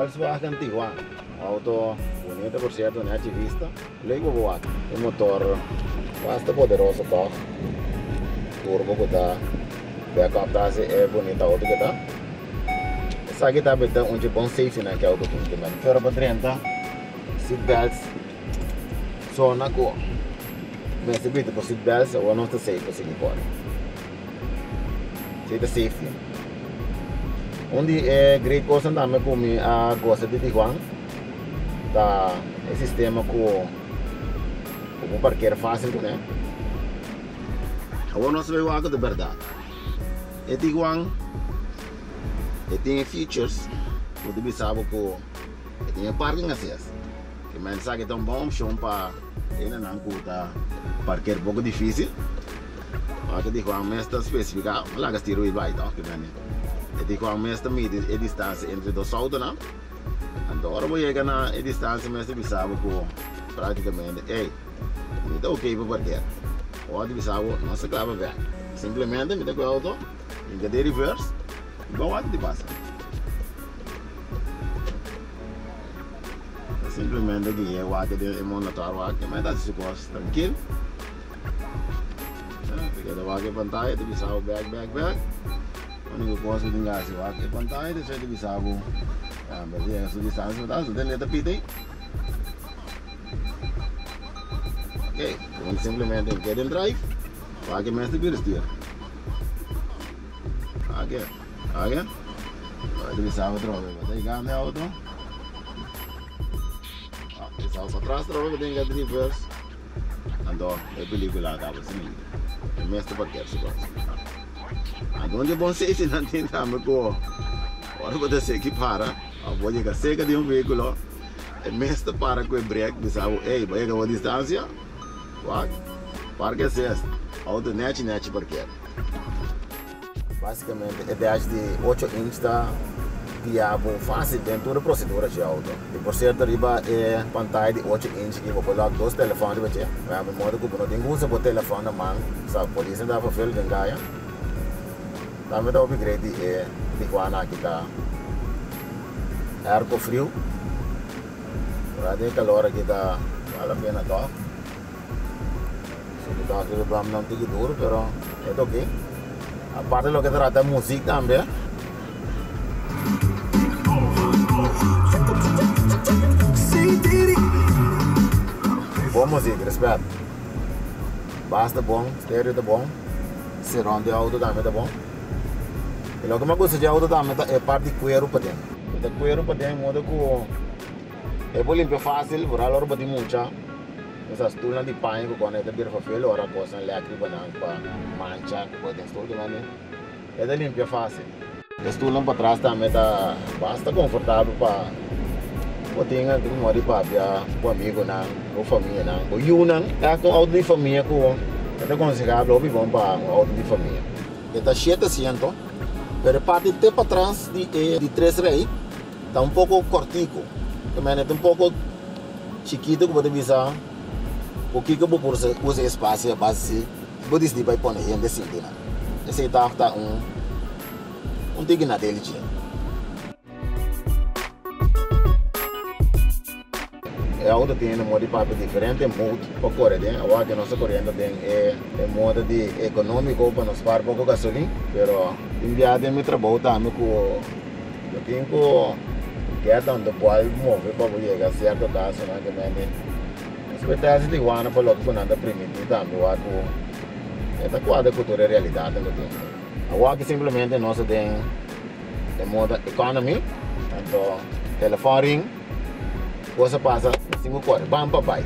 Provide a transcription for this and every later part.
Volkswagen Tiguan, un auto bunita por cierto, nechi vista. Leuk bo wak. E motor basta poderoso toch. Turbo cu ta backup ta haci e bunita auto cu ta. Esaki ta beta un dje bon safety nan ki auto tin te men. Pero pa drenta seat belts zona cu mester bita por seat belts awor nos ta safe pa sigui core. Esey ta safety. Un di e great cosnan tambe cu mi a goza di Tiguan ta e sistema cu bo por parkera facil cune. Awor nos ta bay wak cu ta berdad. E Tiguan e tin e features cu ta bisa bo cu e tin e parking assist. Ke men sa ke ta un bon opcion pa hendenan cu ta parker poco dificil. Wak e Tiguan mes ta specifica, laga stuur wi bay toh ke men e Tiguan mes ta midi e distancia entre dos autonan. Anto ora bo yega na e distancia mes ta bisa bo cu practicamente ey mi ta ok pa parker. Ora ta bisa bo no sa clava bek. Simplemente mi ta cu e auto hinca den reverse y bon wak di pasa. Simplemente guia e wak den e monitor wak y mi ta haci su cos trankil. Ta keda wak e pantaya ta bisa bo bek bek bek. Único cos cu tin que haci wak e pantaya ta chek bisa bo bo yega su distancia bo ta haci tende ta pita ayi. Ok, bo simplemente get in drive wak e mes ta bira stuur. Ok, ok bo ta bisa bo trobe bo ta yegando e auto. Bisa bo patras trobe bo tin que reverse. Anto e pelicula a caba sin mi. E mes ta parker su cos. Anto un dje bon safety nan tin tambe cu ora bo ta seki para of bo yega cerca di un vehiculo e mes ta para cu e brek bisa bo ey bo yega bo distancia wak parke assist auto nechi nechi parker. Básicamente e dash di ocho inch ta guia bo fácil den tur e procedura dje auto. Y por cierto riba e pantaya di ocho inch aki bo por lòk dos telefòn riba dje. Di modo cu bo no tin cu usa bo telefòn na man, sa polis no ta verveel den caya. Tambe ta hopi great di e Tiguan aki ta airco friu. Ora den e calor aki ta bal la pena tòg. Si ta haci bam nan tiki duro pero e ta ok. Aparte loke ta trata muziek tambe. Bon muziek, respet. Bas ta bon, stereo ta bon, surround di auto tambe ta bon. Y loke mi a gusta di auto tambe ta e parti cuero paden. E ta cuero paden modo cu e por limpia facil, vooral ora bo tin mucha. Esa stulnan di paña ku kòne e ta bira fafel ora kosnan lèk riba nan pa mancha ku por den stul di mane e ta limpia fásil. E stulnan patras tambe ta basta konfortabel pa bo tin algun moda di papia ku amigunan, bo famianan, bo yunan. Ègt un outo di famia ku e ta konsehabel hopi bon pa un outo di famia. E ta shete asiento, pero e parti te patras di e di tres rei ta un poko kòrtiku. Te mende ta un poko chikito ku bo ta bisa ku kiko bo por usa e spasio a base si bo disidí bai pone hende sinti nan. Esei ta ta un un tiki na deli dje. E auto tin e modo di papia diferente mode pa kore den. Awor aki nos ta koriendo den e e modo di ekonómiko pa no spar poko gasolin, pero tin bia den mi trabou tambe ku Bo tin ku get on the ball move pa bo yega sierto kasonan ke mende Despues ta hasi Tijuana pa loke ku nan ta primiti tambe wak ku e ta kuadra ku tur e realidatnan ku tin. Awor aki simplemente nos ta den e modo economy, anto telefon ring, kos a pasa nos tin ku kore ban pa bai.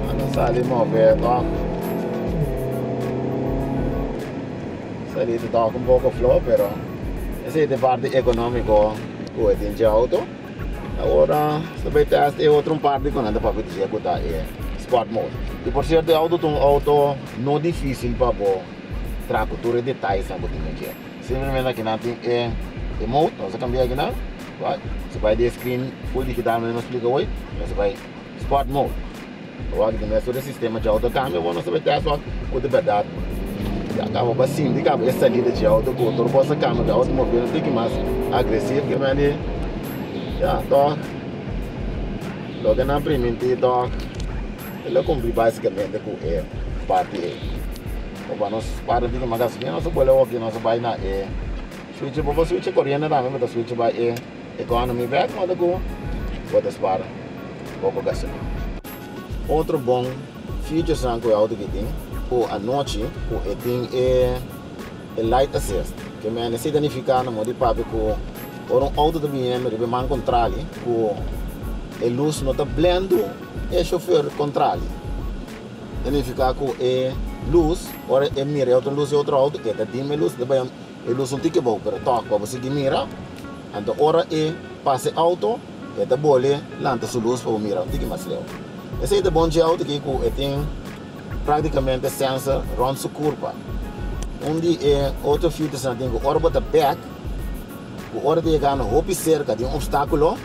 Nan ta sali move tòg. Esaki ta tok un poko flo pero esei ta e parti economico cu e tin dje auto. Awor ta bay test e otro un parti cu nan ta papia dje cu ta e sport mode. Y por cierto e auto ta un auto no dificil pa bo traha cu tur e detayesnan cu tin den dje. Simplemente aki nan tin e e mode, nos a cambia aki nan, right? Si bay di e screen full digital manera mi a splica hoy, nos a bay sport mode. Awor aki tin mes tur e sistema dje auto a cambia, awor nos ta bay test wak cu ta berdad. Ya kaba bo a sinti kaba e salida dje auto ku tur kos a kambia ku e auto move un tiki mas agresivo ke men di ya tòg loke nan primintí tòg e lo kumpli basikamente ku e parti ei. Pa nos para un tiki mas gasolina nos a bole hopi nos a bai na e switch bo por switch koriente tambe bo ta switch bai e economy bek modo ku bo ta spara poko gasolina. Otro bon featuresnan ku e auto aki tin ku anochi ku e tin e e light assist ke men esei ta nifiká na modo di papia ku ora un auto ta biniendo riba e man kontrali ku e lus no ta blendu e shofer kontrali ta nifiká ku e lus ora e mira e otro lus di otro auto e ta dim e lus e ta bai e lus un tiki abou pero tòg pa bo sigui mira anto ora e pasa e auto E ta bole lanta su lus pa bo mira un tiki mas leu. Esei ta bon dje auto aki ku e tin praktikamente sensor rònt su kurpa. Un di e otro featuresnan tin ku ora bo ta bèk, ku ora ta yegando hopi serka di un opstákulo,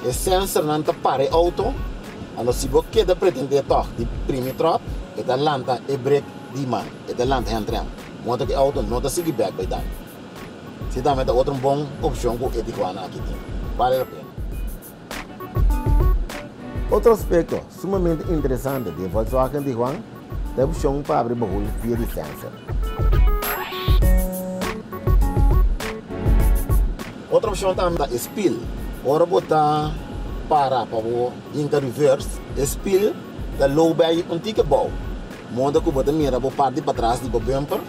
e sensornan ta para e auto, anto si bo keda pretendé tòg di primi tròp, e ta lanta e brek di man, e ta lanta handrem, modo ku e auto no ta sigui bèk bai dal. Si tambe ta otro un bon opcion cu e Tijuana aki tin. Bale la pena. Otro aspecto sumamente interesante di e Volkswagen Tiguan ta e opcion pa abri bahul via di sensor. Otro opcion tambe ta e spiel. Ora bo ta para pa bo hinca reverse, e spiel ta low bay un tiki abou, modo cu bo ta mira bo parti patras di bo bumper.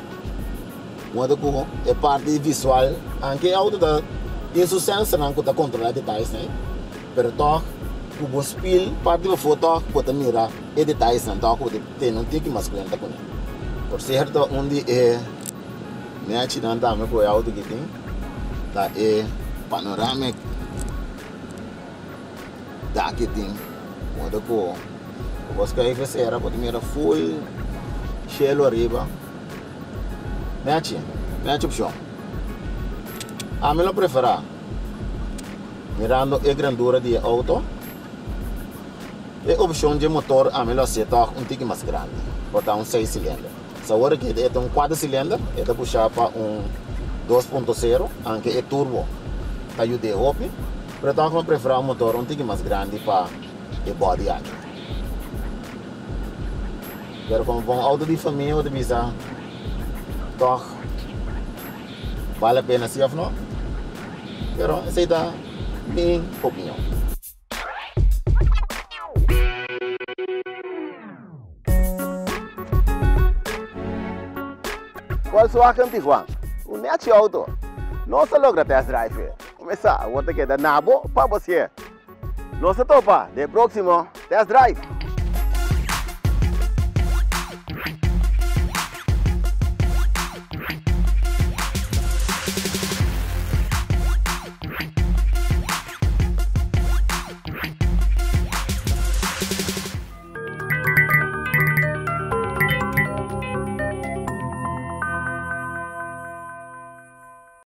Modo ku e parti visual, anke e outo ta tin su sensornan ku ta kontrolá detayesnan, pero tòg ku bo spil parti pafó tòg bo ta mira e detayesnan tòg ku bo ta tene un tiki mas kuenta kuné. Por sierto un di e nechinan tambe ku e outo aki tin ta e panoramic dak e tin, modo ku bo skuif esera bo ta mira full shelu ariba. Nechi, nechi opshon. Ami lo preferá, mirando e grandura di e outo, e opshon dje motor ami lo hasié tòg un tiki mas grandi, por ta un seis silinder. So awor aki e ta un kuater silinder, e ta pushá pa un 2.0, anke e turbo ta yud'é hopi, pero tòg mi preferá un motor un tiki mas grandi pa e body aki. Pero como pa un auto di famia bo ta bisa tog bale la pena si of no? Pero esey ta mi opinion. Volkswagen Tiguan, un nechi auto. Nos a logra test drive e. Kumesa, awor ta keda na bo pa bo si'e. Nos ta topa den e proximo test drive.